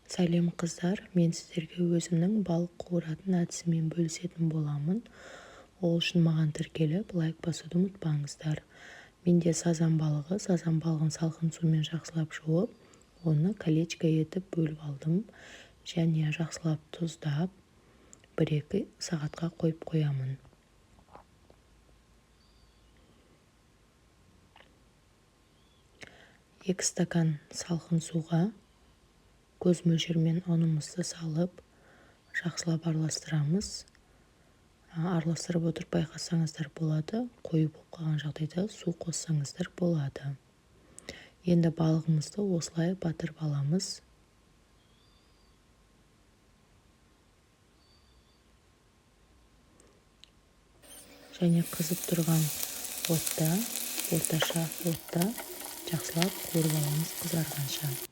Сәлем, қыздар! Мен сіздерге өзімнің балық қуыратын әдісіммен бөлісетін боламын. Ол үшін маған тіркеліп, лайк басуды ұмытпаңыздар. Менде сазан балығы. Сазан балығын салқын сумен жақсылап жуып, оны колечко етіп бөліп алдым және жақсылап тұздап, 1-2 сағатқа қойып қоямын. 2 стакан салқын суға көз мөлшермен ұнымызды салып, жақсылап араластырамыз. Араластырып отырып байқасаңыздар болады, қою болып қалған жағдайда су қоссаңыздар болады. Енді балығымызды осылай батырып аламыз. Және қызып тұрған отта, орташа отта жақсылап қуырып аламыз қызарғанша.